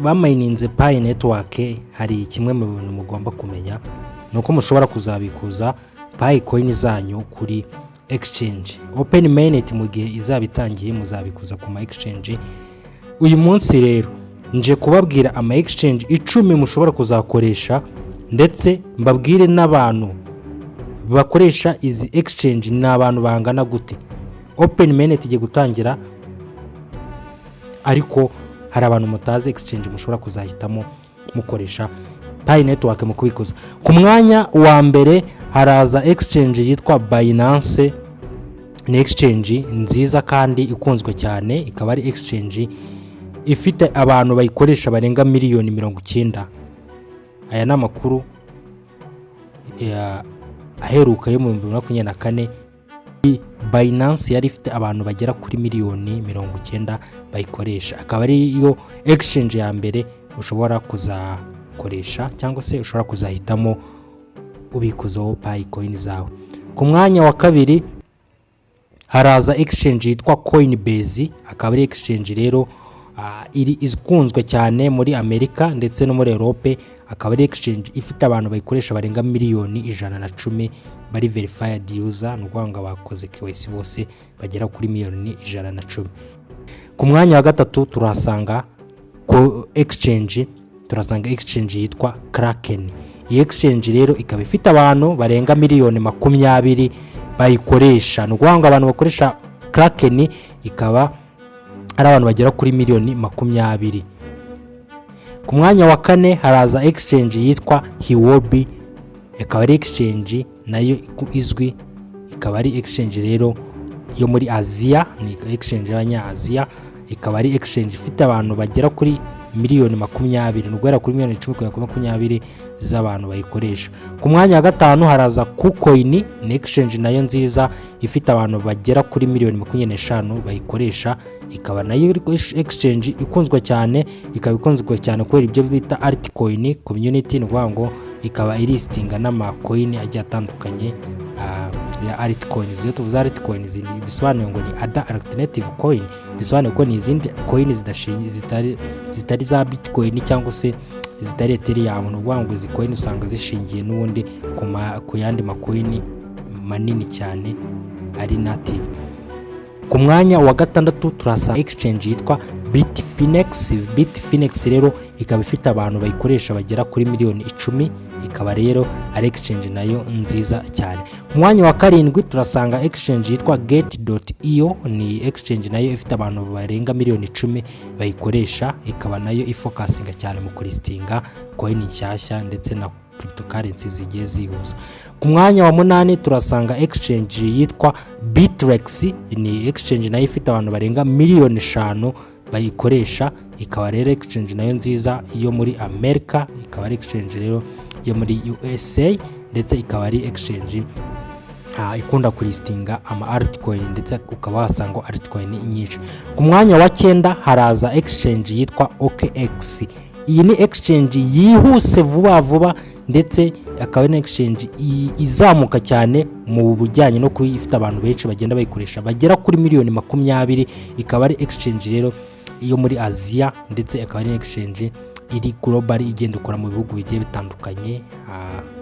Bamayininze Pi Network, hari kimwe mu bintu mugomba kumenya, ni uko mushobora kuzabikuza Pi coin zanyu kuri exchange. Open mainnet mu gihe izaba itangiye, muzabikuza ku ma exchange. Uyu munsi rero nje kubabwira ama exchange 10 mushobora kuzakoresha, ndetse mbabwire n'abantu bakoresha izi exchange ni abantu bangana gute. Open mainnet igiye gutangira, ariko hari abantu mutazi exchange mushobora kuzahitamo mukoresha Pi Network mu kubikuza. Ku mwanya wa mbere haraza exchange yitwa Binance. Ni exchange nziza kandi ikunzwe cyane, ikaba ari exchange ifite abantu bayikoresha barenga miliyoni 90. Aya ni amakuru aheruka yo mu 2024. Binance yari ifite abantu bagera kuri miliyoni 90 bayikoresha, akaba ariyo exchange ya mbere ushobora kuzakoresha cyangwa se ushobora kuzahitamo ubikuzaho Pi coin zawe. Ku mwanya wa kabiri haraza exchange yitwa Coinbase, akaba ari exchange rero iri ikunzwe cyane muri Amerika ndetse no muri Europe, akaba ari exchange ifite abantu bayikoresha barenga miliyoni 110 bari verified user, ni ukuvuga ngo abakoze KYC bose bagera kuri miliyoni 110. Ku mwanya wa gatatu turahasanga ko exchange, turasanga exchange yitwa Kraken. Iyi exchange rero ikaba ifite abantu barenga miliyoni 20 bayikoresha, ni ukuvuga ngo abantu bakoresha Kraken ikaba ari abantu bagera kuri miliyoni 20. Ku mwanya wa kane haraza exchange yitwa Huobi, ikaba ari exchange nayo izwi, ikaba ari exchange rero yo muri Aziya, ni exchange y'Abanyaziya, ikaba ari exchange ifite abantu bagera kuri miliyoni 20, ni uguhera kuri miliyoni 10 kugera kuri 20 z'abantu bayikoresha. Ku mwanya wa gatanu haraza KuCoin, ni exchange nayo nziza ifite abantu bagera kuri miliyoni 25 bayikoresha, ikaba nayo iri exchange ikunzwe cyane, ikaba ikunzwe cyane kubera ibyo bita altcoin community, ni ukuvuga ngo ikaba ilistinga n'amacoin agiye atandukanye ya altcoins. Iyo tuvuze altcoins bisobanuye ngo ni other alternative coin, bisobanuye ko ni izindi coin zitari za Bitcoin cyangwa se zitari Ethereum. Ni ukuvuga ngo izi coin usanga zishingiye n'ubundi ku yandi macoin manini cyane ari native. Ku mwanya wa gatandatu turasanga exchange yitwa Bitfinex. Bitfinex rero ikaba ifite abantu bayikoresha bagera kuri miliyoni 10, ikaba rero ari exchange nayo nziza cyane. Ku mwanya wa karindwi turasanga exchange yitwa Gate.io, ni exchange nayo ifite abantu barenga miliyoni 10 bayikoresha, ikaba nayo ifocusinga cyane mu kulistinga coin nshyashya ndetse na cryptocurrency zigiye zihuza. Ku mwanya wa munani turasanga exchange yitwa Bittrex, ni exchange nayo ifite abantu barenga miliyoni 5 bayikoresha, ikaba rero exchange nayo nziza yo muri Amerika, ikaba ari exchange rero yo muri USA, ndetse ikaba ari exchange ikunda kulistinga ama altcoin, ndetse ukaba wasanga altcoin nyinshi. Ku mwanya wa cyenda haraza exchange yitwa OKX. Iyi ni exchange yihuse vuba vuba, ndetse akaba ari na exchange izamuka cyane mu bijyanye no kuba ifite abantu benshi bagenda bayikoresha bagera kuri miliyoni 20, ikaba ari exchange rero yo muri Aziya, ndetse akaba ari exchange iri global, igenda ikora mu bihugu bigiye bitandukanye,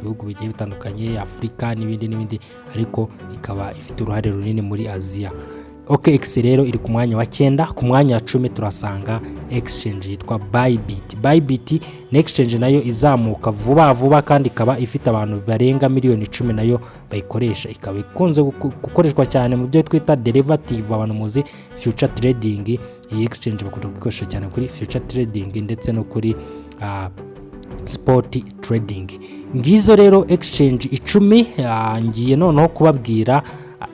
ibihugu bigiye bitandukanye, Afurika n'ibindi n'ibindi, ariko ikaba ifite uruhare runini muri Aziya. OKX rero iri ku mwanya wa cyenda. Ku mwanya wa 10 turasanga exchange yitwa Bybit. Bybit ni exchange nayo izamuka vuba vuba, kandi ikaba ifite abantu barenga miliyoni 10 nayo bayikoresha, ikaba ikunze gukoreshwa cyane mu byo twita derivative. Abantu muzi future trading, iyi exchange bakunda gukoresha cyane kuri future trading ndetse no kuri spot trading. Ngizo rero exchange 10. Ngiye noneho kubabwira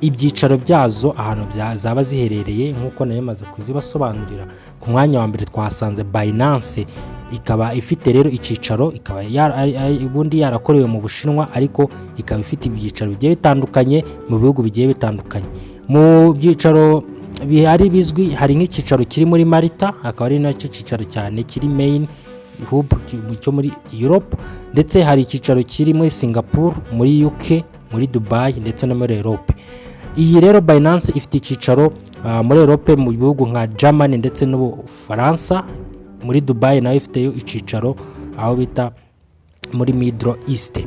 ibyicaro byazo ahantu zaba ziherereye, nk'uko nari maze kuzibasobanurira. Ku mwanya wa mbere twahasanze Binance, ikaba ifite rero icyicaro, ikaba ubundi yarakorewe mu Bushinwa, ariko ikaba ifite ibyicaro bigiye bitandukanye mu bihugu bigiye bitandukanye. Mu byicaro bihari bizwi hari nk'icyicaro kiri muri Malta, akaba ari nacyo cyicaro cyane kiri main hub cyo muri Europe, ndetse hari icyicaro kiri muri Singapore, muri UK, muri Dubai ndetse no muri Europe. Iyi rero Binance ifite icyicaro muri Europe mu bihugu nka Germany ndetse n'Ubufaransa. Muri Dubai nayo ifiteyo icyicaro, aho bita muri Middle East.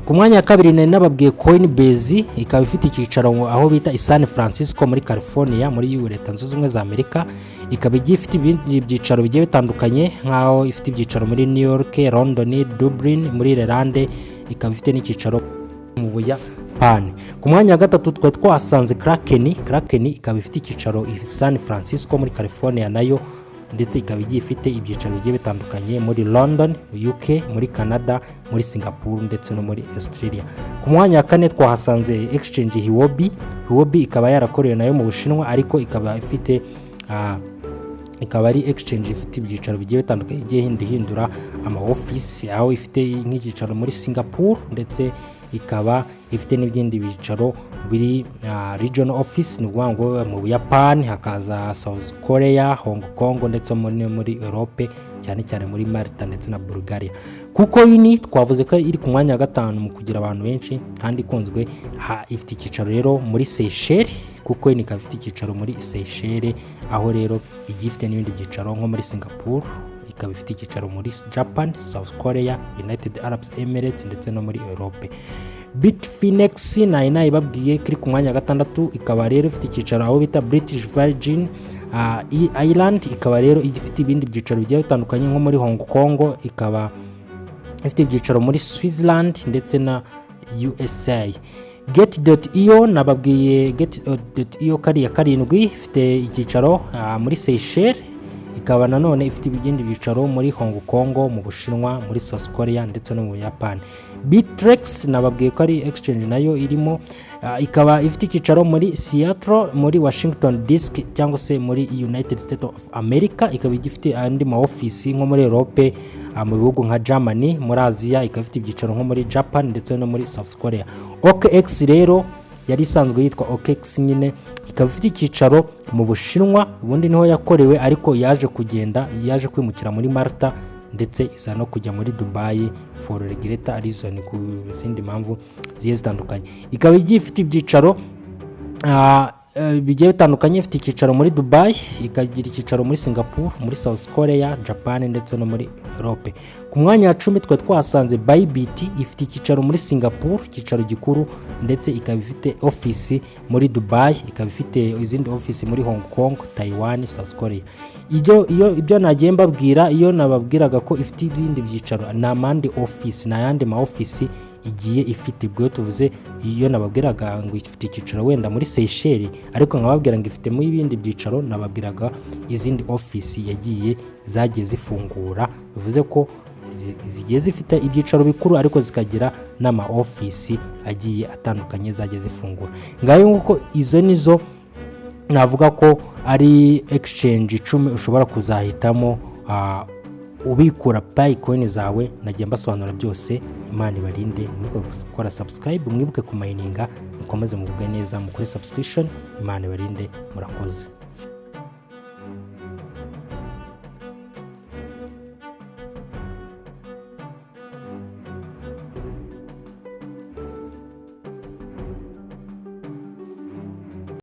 Ku mwanya wa kabiri nari nababwiye Coinbase, ikaba ifite icyicaro aho bita i San Francisco muri California, muri Leta Zunze Ubumwe za Amerika. Ikaba igiye ifite ibindi byicaro bigiye bitandukanye, nk'aho ifite ibyicaro muri New York, London, Dublin muri Ireland, ikaba ifite n'icyicaro mu Buyapani. Ku mwanya wa gatatu twari twahasanze Kraken. Kraken ikaba ifite icyicaro i San Francisco muri California nayo, ndetse ikaba igiye ifite ibyicaro bigiye bitandukanye muri London, UK, muri Canada, muri Singapore ndetse no muri Australia. Ku mwanya wa kane twahasanze exchange Huobi. Huobi ikaba yarakorewe nayo mu Bushinwa, ariko ikaba ifite ikaba ari exchange ifite ibyicaro bigiye bitandukanye, igiye ihindura ama office, aho ifite nk'icyicaro muri Singapore, ndetse ikaba ifite n'ibindi byicaro biri regional office, ni ukuvuga ngo mu Buyapani, hakaza South Korea, Hong Kong, ndetse muri Europe, cyane cyane muri Malta ndetse na Bulgaria. KuCoin twavuze ko iri ku mwanya wa gatanu mu kugira abantu benshi kandi ikunzwe. Ifite icyicaro rero muri Seychelles. KuCoin ikaba ifite icyicaro muri Seychelles, aho rero igiye ifite n'ibindi byicaro nko muri Singapore, ikaba ifite icyicaro muri Japan, South Korea, United Arab Emirates ndetse no muri Europe. Bitfinex nayo nayibabwiye ko iri ku mwanya wa gatandatu, ikaba rero ifite icyicaro aho bita British Virgin Island, ikaba rero ifite ibindi byicaro bigiye bitandukanye nko muri Hong Kong, ikaba ifite ibyicaro muri Switzerland ndetse na USA. Gate.io, nababwiye Gate.io kariya karindwi, ifite icyicaro muri Seychelles, ikaba nanone ifite ibindi byicaro muri Hong Kong, mu Bushinwa, muri South Korea ndetse no mu Buyapani. Bittrex nababwiye ko ari exchange nayo irimo, ikaba ifite icyicaro muri Seattle, muri Washington DC cyangwa se muri United States of America, ikaba igifite andi ma office nko muri Europe, mu bihugu nka Germany, muri Aziya ikaba ifite ibyicaro nko muri Japan ndetse no muri South Korea. OKX rero yari isanzwe yitwa OKX nyine, ikaba ifite icyicaro mu Bushinwa, ubundi niho yakorewe, ariko yaje kugenda, yaje kwimukira muri Malta, ndetse iza no kujya muri Dubai for regulatory reason, ku zindi mpamvu zigiye zitandukanye. Ikaba igiye ifite ibyicaro bigiye bitandukanye, ifite icyicaro muri Dubai, ikagira icyicaro muri Singapore, muri South Korea, Japan ndetse no muri Europe. Ku mwanya wa 10 twari twahasanze Bybit, ifite icyicaro muri Singapore, icyicaro gikuru, ndetse ikaba ifite ofisi muri Dubai, ikaba ifite izindi ofisi muri Hong Kong, Taiwan, South Korea. Ibyo iyo ibyo nagiye mbabwira, iyo nababwiraga ko ifite ibindi byicaro, ni amandi ofisi, ni ayandi ma ofisi igiye ifite. Ubwo iyo tuvuze, iyo nababwiraga ngo ifite icyicaro wenda muri Seychelles, ariko nkababwira ngo ifitemo ibindi byicaro, nababwiraga izindi ofisi yagiye zagiye zifungura. Bivuze ko zigiye zifite ibyicaro bikuru, ariko zikagira n'ama ofisi agiye atandukanye zagiye zifungura. Ngayo nguko, izo nizo navuga ko ari exchange 10 ushobora kuzahitamo ubikura Pi coin zawe. Nagiye mbasobanura byose. Imana ibarinde. Mwibuke gukora subscribe, mwibuke kumayininga, mukomeze mugubwe neza, mukore subscription. Imana ibarinde, murakoze.